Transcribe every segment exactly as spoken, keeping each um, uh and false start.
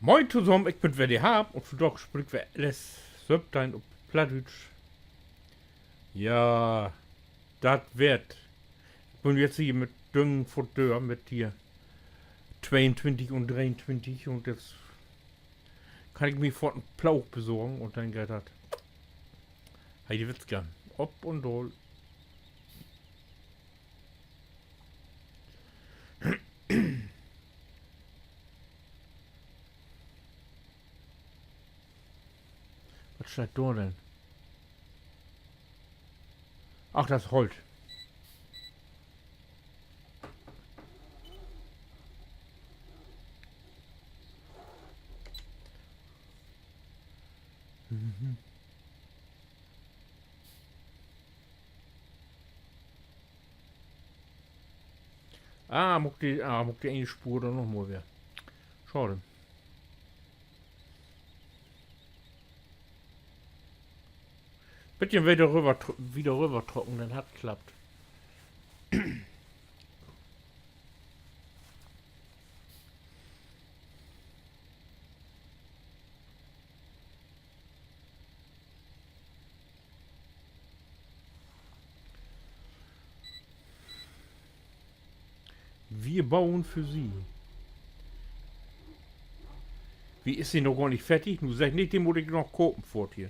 Moin tosamen, ik bün weer de Harm un vandaag speelt wi L S söventeihn op Plattdüütsch. Ja, dat warrt. Ik bün nu hier mit Düngen vör de Döör mit hier tweeuntwintig un dreeuntwintig un nu kann ik mi foorts en Ploog besorgen un denn geiht dat. Heidewitzka. Op un daal. Wat steiht dor denn? Ach, dat is Holt. Mhm. Ah, mutt de, ah, mutt de ene Spoor dor noch mal weer. Schaad. Beten wieder röver, wieder rövertrocken, denn harr dat klappt. Wi boot för Se. Wi is de noch gor nich fertig? Nu segg nich, de mutt ik noch kopen foorts hier.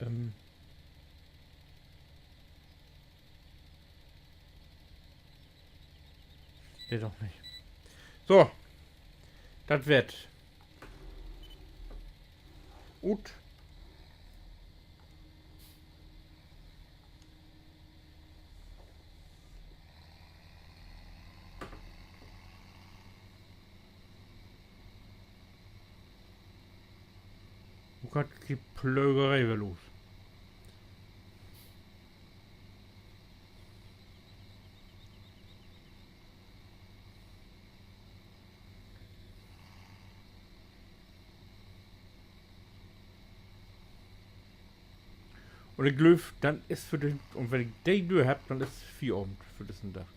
Ähm. Nee, doch nich. So. Dat warrt ut. Nu geiht de Plögeree weer los. Un ik glööv, denn is för de, un wenn ik de dör hebb, denn is Fieravend för dissen Dag.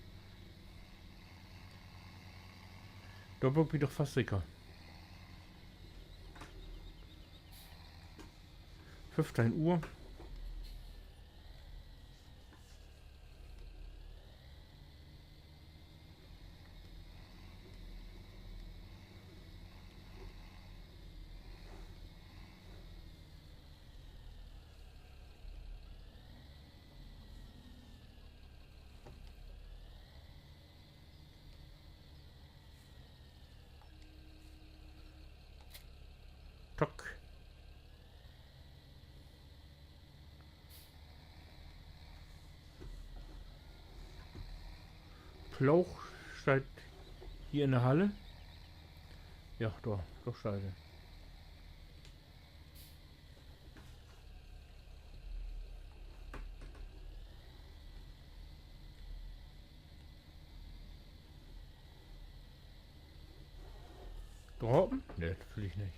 Dor bün ik mi doch fast seker. Föffteihn Uhr. Tack. Ploog steiht hier in de Hall. Ja, dor, dor steiht he. Drapen? Nee, natürlich nich.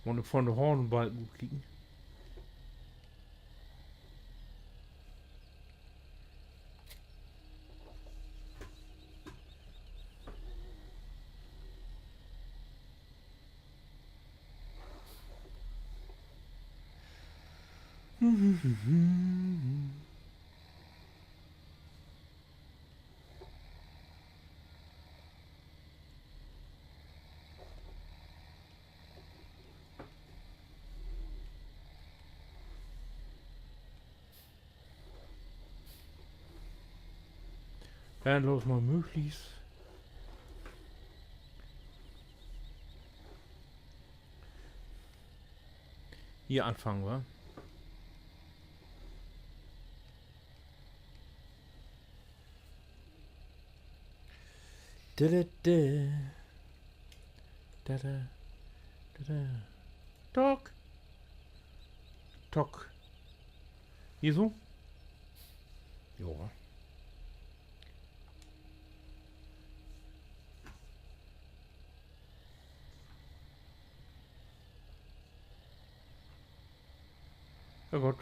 Mutt ik vun de Hahnbalken utkieken. Denn laat uns mal möglichst hier anfangen, wa? Dä, dä, dä. Dä, dä. Tada. Tok. Tok. Hier so? Ja. Na goot.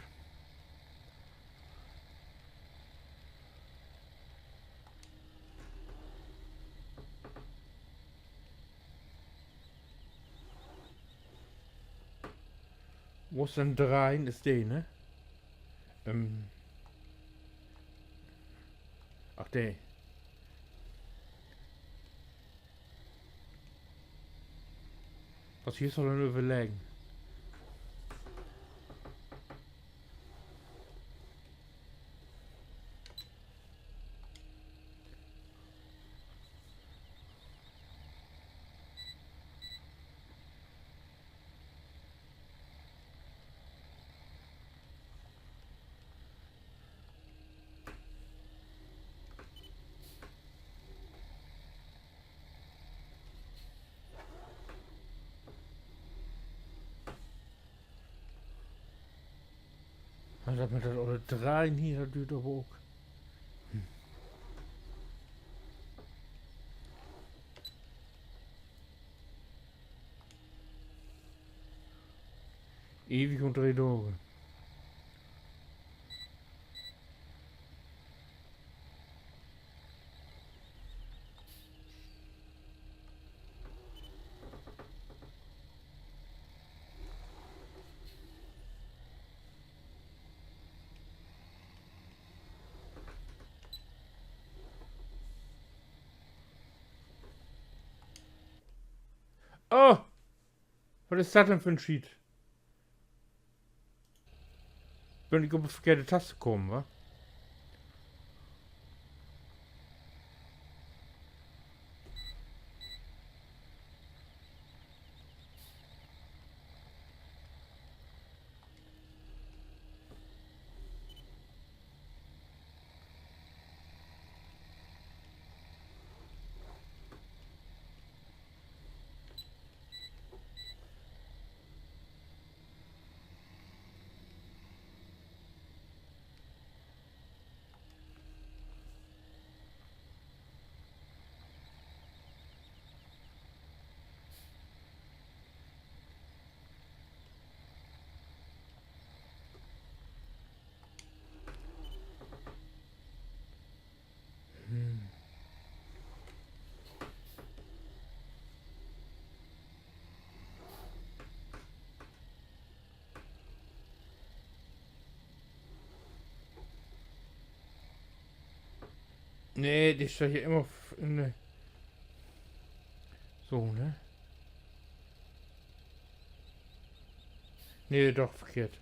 Wo is denn dreien? Is de, ne? Ähm. Ach, de. Wat hier is al en Överleggen. Aver dat mit dat olle Dreihn hier, dat düürt aver ok. Hm. Ewig un dree Daag. Oh! Wat is dat denn för 'n Schiet? Bün ik op de verkehrte Taste kamen, wa? Nee, de steiht ja immer in de, so, ne? Nee, doch, verkehrt.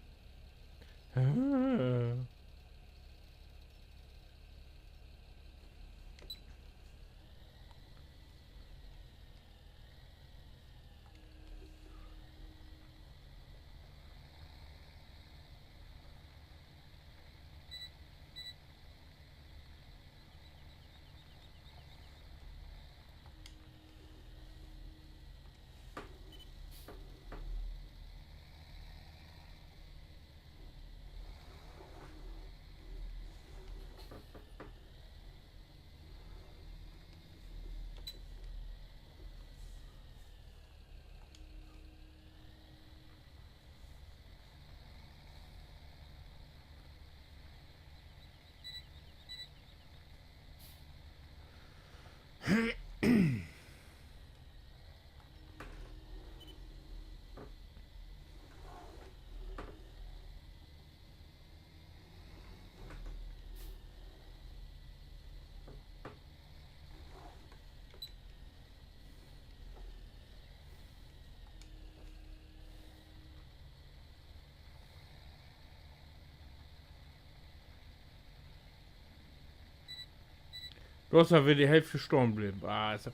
Dor is al weer de Hälfte stahn bleven. Ah, is dat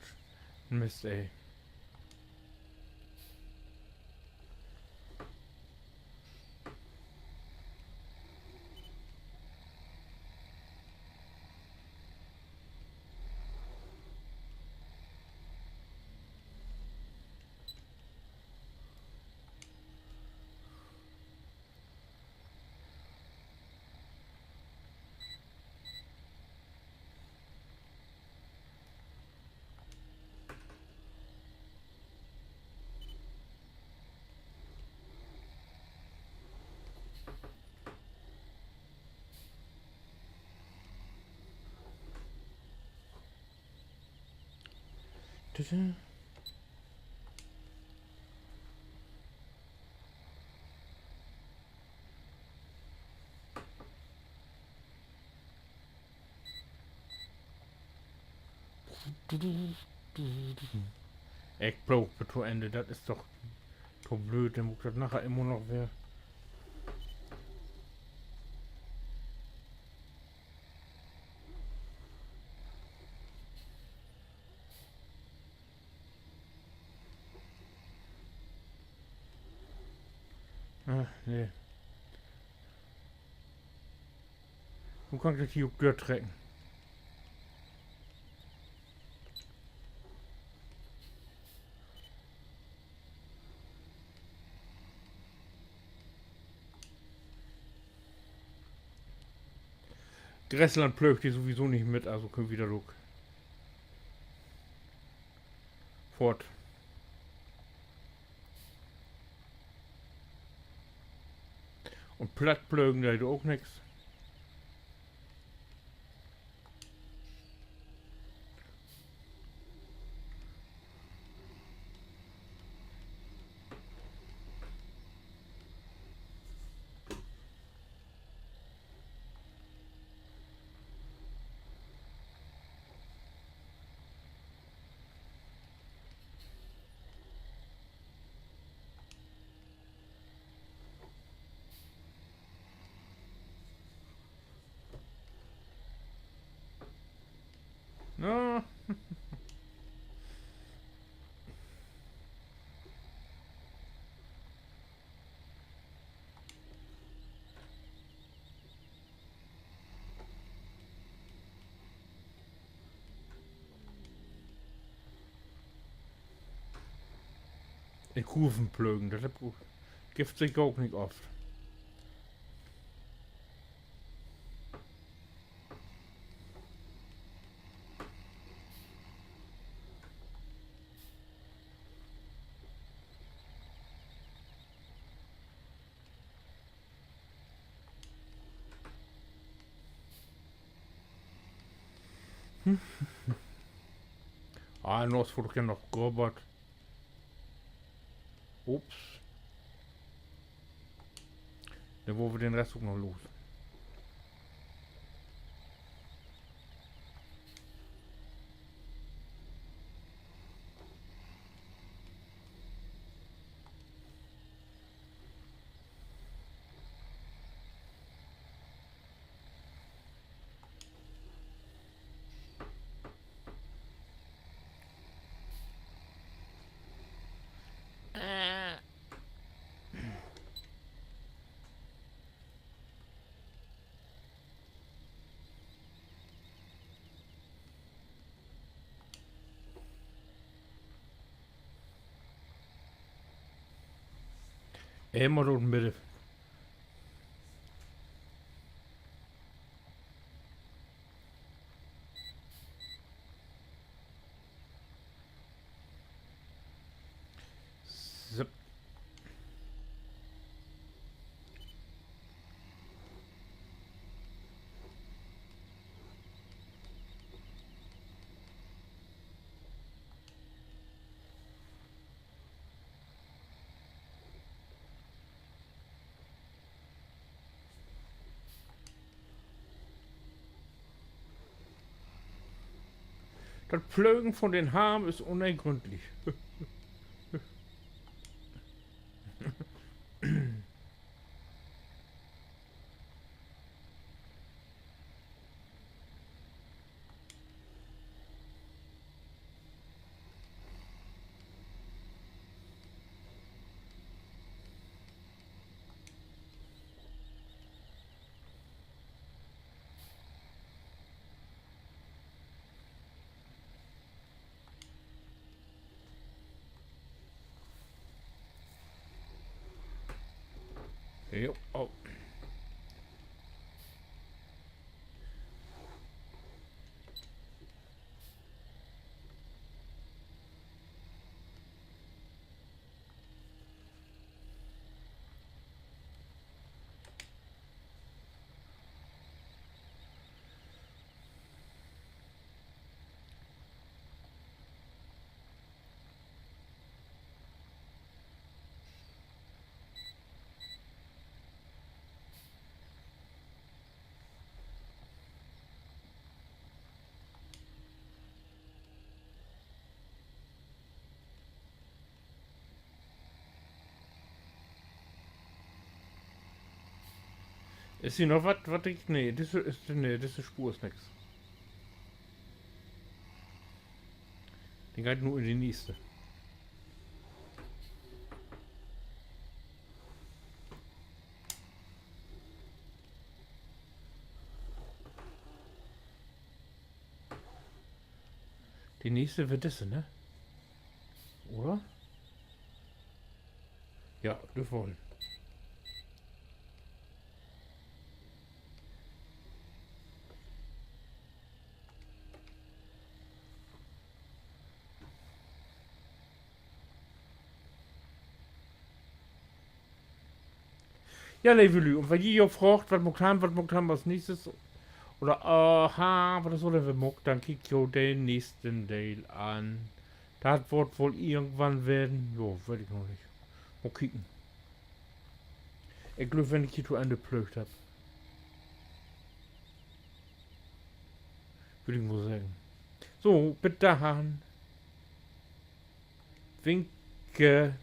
Mist, ey. Ik ploog bet to Enn, dat is doch to blööd, denn mutt ik dat naher immer noch weer. Ah, nee. Wo kann ik dat hier ok dörtrecken? Gressland plöögt hier sowieso nich mit, also köönt wi dat ok foort. Un platt plögen deit ok nix. Na. In Kurven plögen, dat hett, gifft seker ok nich oft. Ah, nu is vör ok ja noch Robert. Ups. Denn wüllt wi den Rest ok noch los. Immer dor midden. Zip. Dat Plögen von den Harm is unergründlich. Jo, oh. Is hier noch wat, wat ik, nee, disse is, nee, disse Spoor is nix. De geiht nu in de nächste. De nächste weer disse, ne? Oder? Ja, de woll. Ja, leve Lüüd, un wenn ji jo fraagt, wat maakt wi, wat maakt wi as nächstes, oder, aha, wat is dat denn weer maakt, denn kiekt jo den nächsten Deel an. Dat warrt woll irgendwann weren, jo, weet ik noch nich. Mal kieken. Ik glööv, wenn ik hier to Enn plöögt hebb, würr ik mal seggen. So, bit dorhen. Winke.